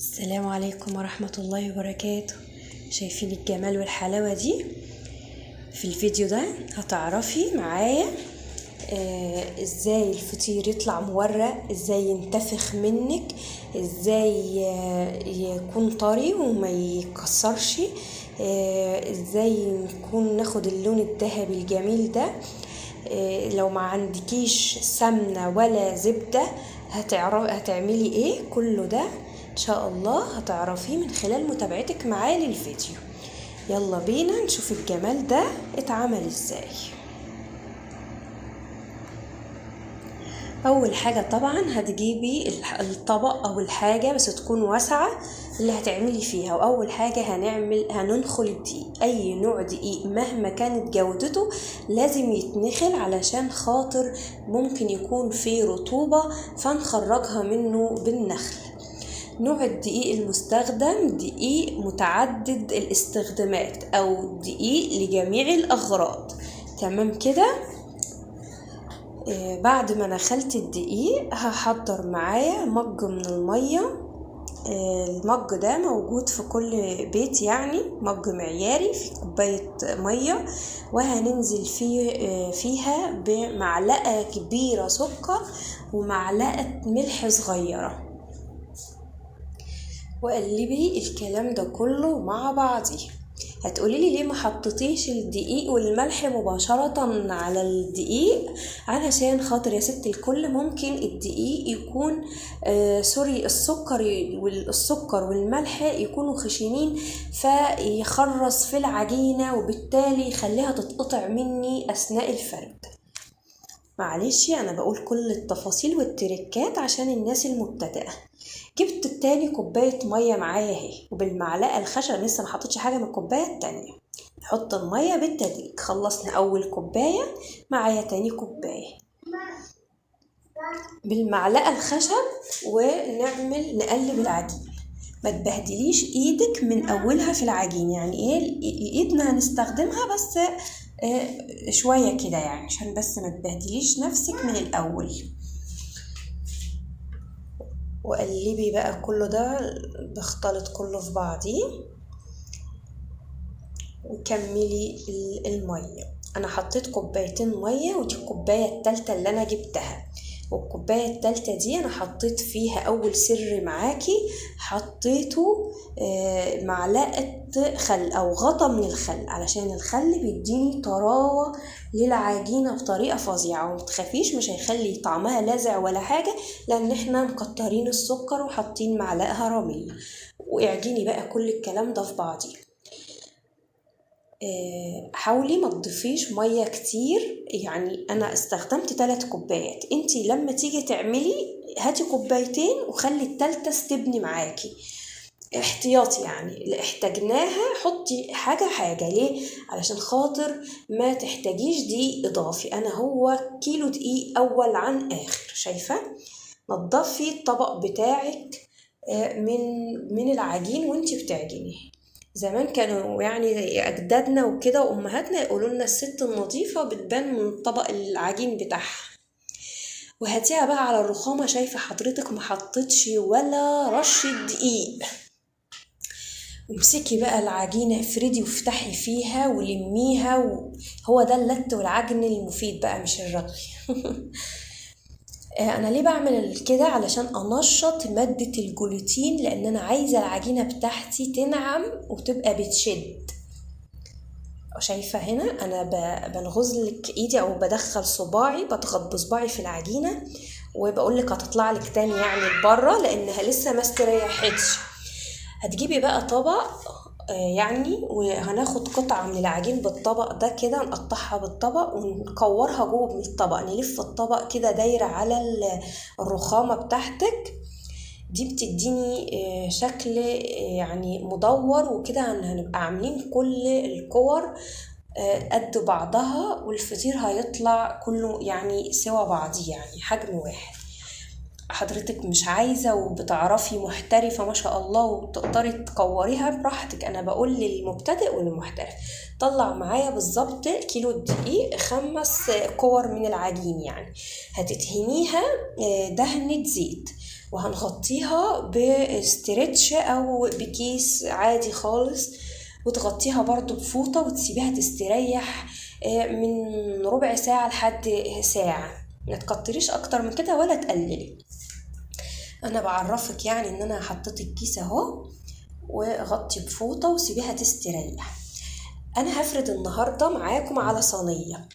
السلام عليكم ورحمة الله وبركاته. شايفين الجمال والحلاوة دي؟ في الفيديو ده هتعرفي معايا ازاي الفطير يطلع مورق، ازاي ينتفخ منك، ازاي يكون طري وما يكسرش، ازاي نكون ناخد اللون الذهبي الجميل ده. لو ما عندكيش سمنة ولا زبدة هتعملي ايه؟ كله ده ان شاء الله هتعرفيه من خلال متابعتك معايا للفيديو. يلا بينا نشوف الجمال ده اتعمل ازاي. اول حاجة طبعا هتجيبي الطبق او الحاجة بس تكون واسعة اللي هتعملي فيها. واول حاجة هننخل الدقيق، اي نوع دقيق مهما كانت جودته لازم يتنخل علشان خاطر ممكن يكون فيه رطوبة فنخرجها منه بالنخل. نوع الدقيق المستخدم دقيق متعدد الاستخدامات او دقيق لجميع الاغراض. تمام كده. بعد ما نخلت الدقيق هحضر معايا مج من المية. المج ده موجود في كل بيت، يعني مج معياري في كوباية مية، وهننزل فيها بمعلقة كبيرة سكر ومعلقة ملح صغيرة، وقلبي الكلام ده كله مع بعضيه. هتقولي لي ليه ما حطيتيش الدقيق والملح مباشرة على الدقيق؟ علشان خاطر يا ست الكل ممكن الدقيق يكون السكر والملح يكونوا خشنين فيخرص في العجينة، وبالتالي يخليها تتقطع مني أثناء الفرد. معلش أنا بقول كل التفاصيل والتركات عشان الناس المبتدئة. جبت التاني كوباية مية معايا اهي، وبالمعلقة الخشب لسه ما حطيتش حاجة من الكوباية التانية. نحط المية بالتدريج. خلصنا أول كوباية، معايا تاني كوباية بالمعلقة الخشب، ونعمل نقلب العجين. ما تبهدليش ايدك من اولها في العجين، يعني ايه ايدنا هنستخدمها بس شوية كده، يعني عشان بس ما تبهدليش نفسك من الاول. وقلبي بقى كله ده بختلط كله في بعضيه، وكملي المية. انا حطيت كوبايتين مية، ودي الكوباية التالتة اللي انا جبتها. والكوباية التالتة دي انا حطيت فيها اول سر معاكي، حطيته معلقة خل او غطا من الخل، علشان الخل بيديني طراوة للعجينة بطريقة فظيعة. ومتخافيش مش هيخلي طعمها لاذع ولا حاجة، لان احنا مكترين السكر وحاطين معلقة هرمية. واعجني بقى كل الكلام ده في بعضيه. حاولي ما تضيفيش مية كتير، يعني انا استخدمت 3 كوبايات. انتي لما تيجي تعملي هاتي كوبايتين وخلي التالتة استبني معاكي احتياطي، يعني اللي احتاجناها حطي حاجة. ليه؟ علشان خاطر ما تحتاجيش دقيق اضافي. انا هو كيلو دقيق اول عن اخر. شايفه؟ نضفي الطبق بتاعك من العجين وانتي بتعجنيه. زمان كانوا يعني اجدادنا وكده وامهاتنا يقولوا لنا الست النظيفة بتبان من طبق العجين بتاعها. وهاتيها بقى على الرخامه. شايفه حضرتك ما حطيتش ولا رشه دقيق. وامسكي بقى العجينة، افردي وافتحي فيها ولميها، هو ده اللت والعجن المفيد بقى مش الرغي. انا ليه بعمل كده؟ علشان انشط مادة الجلوتين، لان انا عايزة العجينة بتاعتي تنعم وتبقى بتشد. شايفة هنا انا بنغزلك ايدي او بدخل صباعي، بضغط بصباعي في العجينة، وبقولك هتطلع لك تاني يعني بره لانها لسه ما استريحتش. هتجيبي بقى طبق يعني، وهناخد قطعة من العجين بالطبق ده كده، نقطعها بالطبق ونكورها جوه من الطبق، نلف الطبق كده دايرة على الرخامة بتاعتك دي، بتديني شكل يعني مدور وكده. هنبقى عاملين كل الكور قد بعضها، والفطير هيطلع كله يعني سوا بعضيه، يعني حجم واحد. حضرتك مش عايزة وبتعرفي محترفة ما شاء الله وتقدري تكوريها براحتك، انا بقول للمبتدئ والمحترف. طلع معايا بالظبط كيلو دقيق 5 كور من العجين، يعني هتدهنيها دهنة زيت، وهنغطيها ب stretch او بكيس عادي خالص، وتغطيها برضو بفوطة وتسيبيها تستريح من ربع ساعة لحد ساعة، ما تكتريش اكتر من كده ولا تقللي. انا بعرفك يعني ان انا حطيت الكيس اهو، وغطي بفوطة وسيبيها تستريح. انا هفرد النهاردة معاكم على صينية.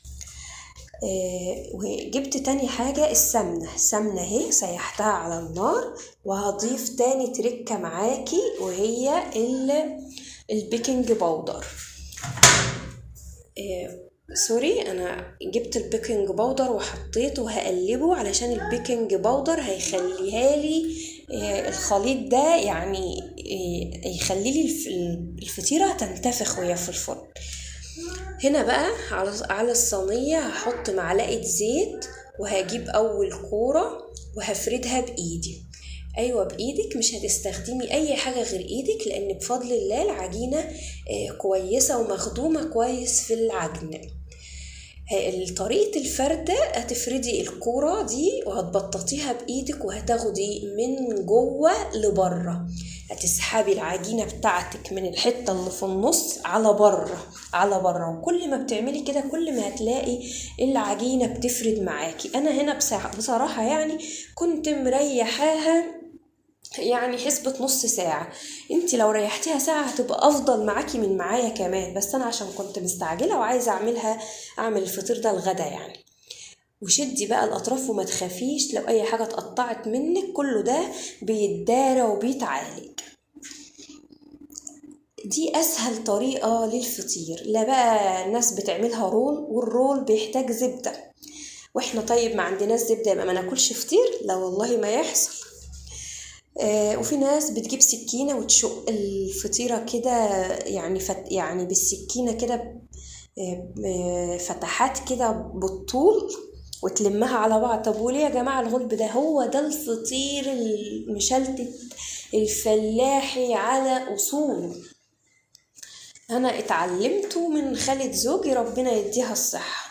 وجبت تاني حاجة السمنة، السمنة اهي سيحتها على النار، وهضيف تاني تركة معاكي وهي ال baking powder. sorry، انا جبت ال baking powder وحطيته وهقلبه علشان ال baking powder هيخليها لي الخليط ده يعني يخلي لي الفطيرة تنتفخ وهي في الفرن. هنا بقى على الصينية هحط معلقة زيت، وهجيب اول كورة وهفردها بايدي. ايوه بايدك، مش هتستخدمي اي حاجة غير ايدك، لان بفضل الله العجينة كويسة ومخدومة كويس في العجن. طريقة الفردة هتفردي الكورة دي وهتبططيها بايدك، وهتاخدي من جوه لبره، هتسحبي العجينة بتاعتك من الحتة اللي في النص على بره على بره. وكل ما بتعملي كده كل ما هتلاقي العجينة بتفرد معاكي. انا هنا بصراحة يعني كنت مريحاها يعني حسبة نص ساعة، انت لو ريحتيها ساعة هتبقى افضل معاكي من معايا كمان، بس انا عشان كنت مستعجلة وعايزة اعمل الفطير ده الغدا يعني. وشدي بقى الاطراف وما تخافيش لو اي حاجة اتقطعت منك، كله ده بيتدارى وبيتعالج. دي اسهل طريقة للفطير. لا بقى الناس بتعملها roll، وال roll بيحتاج زبدة، واحنا طيب ما عندناش زبدة يبقى ما ناكلش فطير؟ لا والله ما يحصل. وفي ناس بتجيب سكينة وتشق الفطيرة كده، يعني بالسكينة كده فتحات كده بالطول وتلمها على بعض. طب وليه يا جماعة الغلب ده؟ هو ده الفطير المشلتت الفلاحي على أصوله. أنا اتعلمته من خالة زوجي، ربنا يديها الصحة.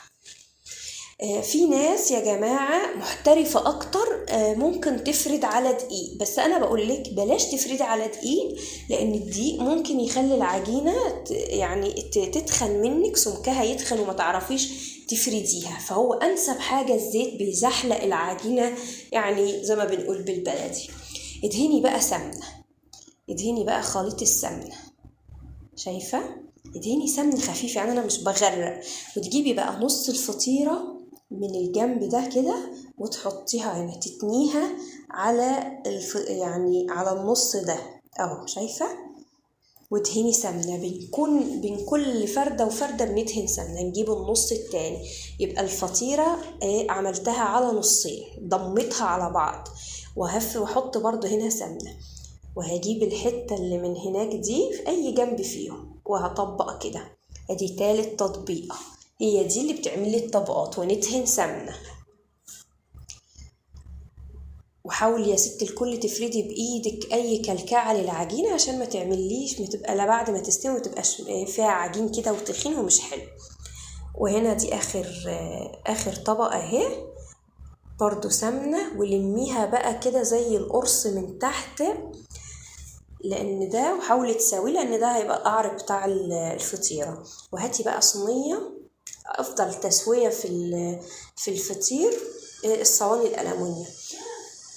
في ناس يا جماعة محترفة أكتر، ممكن تفرد على دقيق، بس أنا بقولك بلاش تفردي على دقيق، لأن الدقيق ممكن يخلي العجينة يعني تتخن منك، سمكها يتخن وما تعرفيش تفرديها. فهو أنسب حاجة الزيت، بيزحلق العجينة يعني زي ما بنقول بالبلدي. ادهني بقى سمنة، ادهني بقى خليط السمنة، شايفة؟ ادهني سمن خفيف، يعني أنا مش بغرق. وتجيبي بقى نص الفطيرة من الجنب ده كده وتحطيها هنا، تتنيها على يعني على النص ده اهو، شايفة؟ وادهني سمنة بين كل فردة وفردة بندهن سمنة. نجيب النص التاني، يبقى الفطيرة عملتها على نصين، ضمتها على بعض، واحط برضو هنا سمنة، وهجيب الحتة اللي من هناك دي في اي جنب فيهم وهطبق كده. ادي تالت تطبيقة، هي دي اللي بتعمل لي الطبقات. وندهن سمنة. وحاولي يا ست الكل تفردي بايدك اي كلكعه للعجينه عشان ما تعمليش، ما تبقى لا بعد ما تستوي ما تبقاش فيها عجين كده وتخين ومش حلو. وهنا دي اخر طبقه اهي، برضو سمنه، ولميها بقى كده زي القرص من تحت، لان ده، وحاولي تساويه لان ده هيبقى القعر بتاع الفطيره. وهاتي بقى صينية، افضل تسويه في الفطير الصواني الالومنيوم،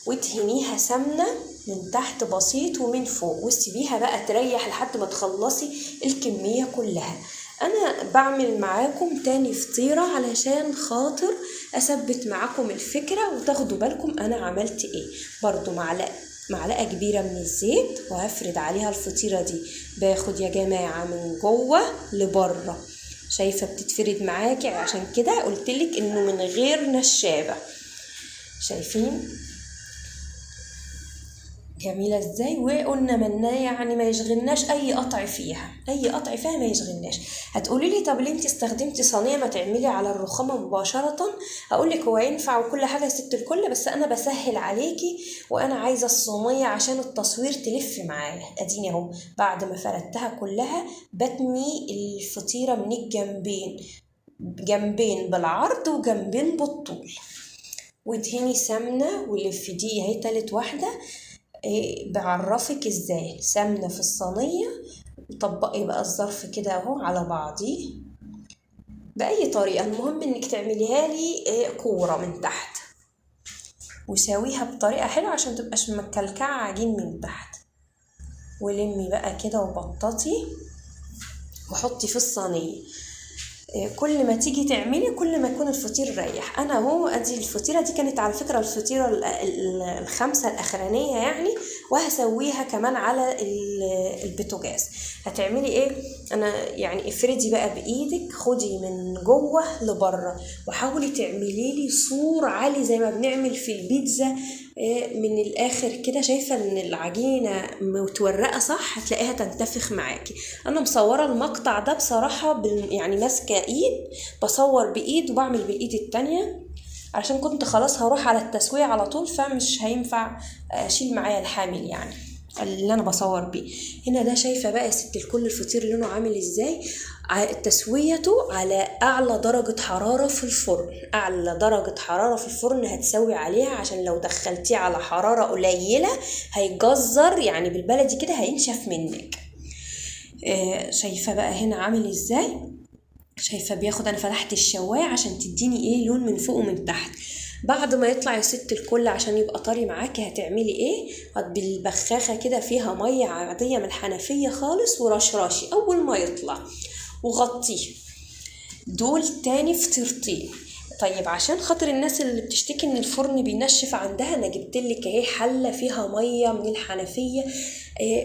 وادهنيها سمنه من تحت بسيط ومن فوق، وسيبيها بقى تريح لحد ما تخلصي الكمية كلها. انا بعمل معاكم تاني فطيره علشان خاطر اثبت معاكم الفكرة وتاخدوا بالكم انا عملت ايه. برضو معلقه كبيرة من الزيت وهفرد عليها الفطيره دي. باخد يا جماعة من جوه لبره، شايفه بتتفرد معاكي، عشان كده قلتلك انه من غير نشابه. شايفين جميلة ازاي؟ وقلنا منا يعني ما يشغلناش اي قطع فيها، اي قطع فيها ما يشغلناش. هتقولي لي طب ليه انت استخدمتي صينية ما تعملي على الرخامه مباشرة؟ هقول لك هو ينفع وكل حاجة يا ست الكل، بس انا بسهل عليكي وانا عايزه الصينية عشان التصوير تلف معايا. اديني اهو بعد ما فردتها كلها بتني الفطيره من الجنبين، جنبين بالعرض وجنبين بالطول، وادهني سمنه ولفي. دي اهي تالت واحدة، بعرفك ازاي. سمنه في الصينية، وطبقي بقى الظرف كده اهو على بعضيه باي طريقه، المهم انك تعمليها لي كورة من تحت، وساويها بطريقة حلوة عشان تبقاش مكلكعه عجين من تحت. ولمي بقى كده وبططي وحطي في الصينية. كل ما تيجي تعملي كل ما يكون الفطير ريح. انا اهو ادي الفطيره دي كانت على فكرة الفطيره الخمسة الاخرانية يعني، وهسويها كمان على البوتاجاز. هتعملي ايه؟ انا يعني افردي بقى بايدك، خدي من جوه لبره، وحاولي تعملي لي سور عالي زي ما بنعمل في البيتزا من الاخر كده. شايفه ان العجينة متورقه صح، هتلاقيها تنتفخ معاكي. انا مصوره المقطع ده بصراحة يعني ماسكه ايد، بصور بايد وبعمل بالايد التانية، عشان كنت خلاص هروح على التسوية على طول، فمش هينفع اشيل معايا الحامل يعني اللي انا بصور بيه. هنا ده شايفه بقى يا ست الكل الفطير لونه عامل ازاي، تسويته على اعلى درجه حرارة في الفرن. اعلى درجه حرارة في الفرن هتسوي عليها، عشان لو دخلتيه على حرارة قليله هيجزر، يعني بالبلدي كده هينشف منك. شايفه بقى هنا عامل ازاي، شايفه بياخد. انا فتحت الشوايه عشان تديني ايه لون من فوق ومن تحت. بعد ما يطلع يا ست الكل عشان يبقى طري معاكي هتعملي ايه؟ بالبخاخه كده فيها مية عادية من الحنفية خالص، ورشرشي اول ما يطلع وغطيه. دول تاني فطيرتين. طيب عشان خاطر الناس اللي بتشتكي ان الفرن بينشف عندها، انا جبتلك اهي حله فيها مية من الحنفية،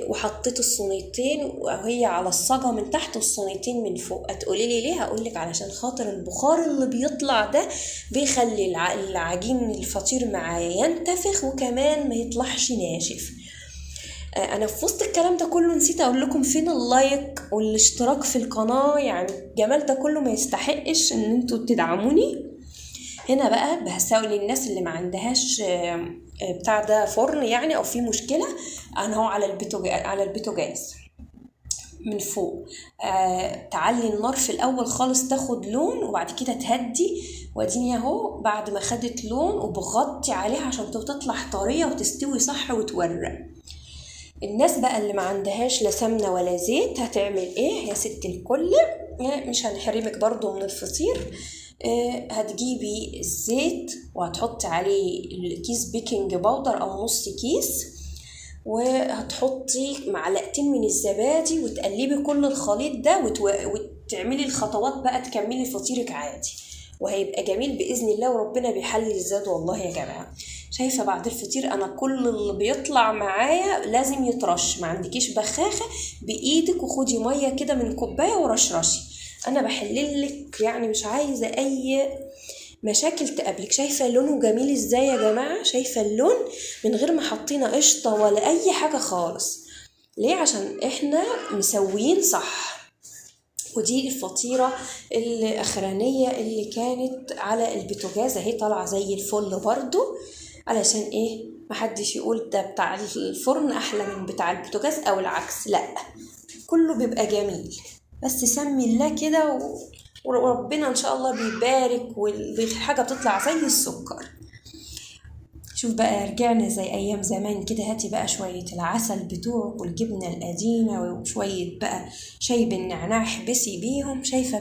وحطيت الصينيتين وهي على الصاجه من تحت والصينيتين من فوق. هتقولي لي ليه؟ هقولك علشان خاطر البخار اللي بيطلع ده بيخلي العجين الفطير معايا ينتفخ، وكمان ما يطلعش ناشف. انا في وسط الكلام ده كله نسيت اقول لكم فين ال like والاشتراك في القناة، يعني الجمال ده كله ما يستحقش ان انتوا تدعموني. هنا بقى بهساوي للناس اللي ما عندهاش بتاع ده فرن يعني، او في مشكلة، انا هو على البوتاجاز من فوق. تعلي النار في الاول خالص تاخد لون، وبعد كده تهدي. واديني اهو بعد ما خدت لون، وبغطي عليها عشان تطلع طرية وتستوي صح وتورق. الناس بقى اللي ما عندهاش لا سمنه ولا زيت هتعمل ايه يا ست الكل؟ مش هنحرمك برضو من الفطير. هتجيبي الزيت وهتحطي عليه الكيس baking powder او نص كيس، وهتحطي معلقتين من الزبادي، وتقلبي كل الخليط ده، وتعملي الخطوات بقى، تكملي فطيرك عادي، وهيبقى جميل باذن الله، وربنا بيحلي الزاد والله يا جماعة. شايفه بعد الفطير انا كل اللي بيطلع معايا لازم يترش. ما عندكيش بخاخه بايدك، وخدي مية كده من كوباية ورشرشي. انا بحللك يعني، مش عايزه اي مشاكل تقابلك. شايفه لونه جميل ازاي يا جماعة؟ شايفه اللون من غير ما حطينا قشطه ولا اي حاجة خالص. ليه؟ عشان احنا مسويين صح. ودي الفطيره الاخرانية اللي كانت على البوتاجاز اهي، طالعه زي الفل برضو، علشان ايه محدش يقول ده بتاع الفرن احلى من بتاع البوتاجاز او العكس، لا كله بيبقى جميل، بس سمي الله كده وربنا ان شاء الله بيبارك، والحاجة بتطلع زي السكر. شوف بقى رجعنا زي ايام زمان كده. هاتي بقى شوية العسل بتوعك والجبنه القديمة وشوية بقى شاي بالنعناع، احبسي بيهم. شايفه بقى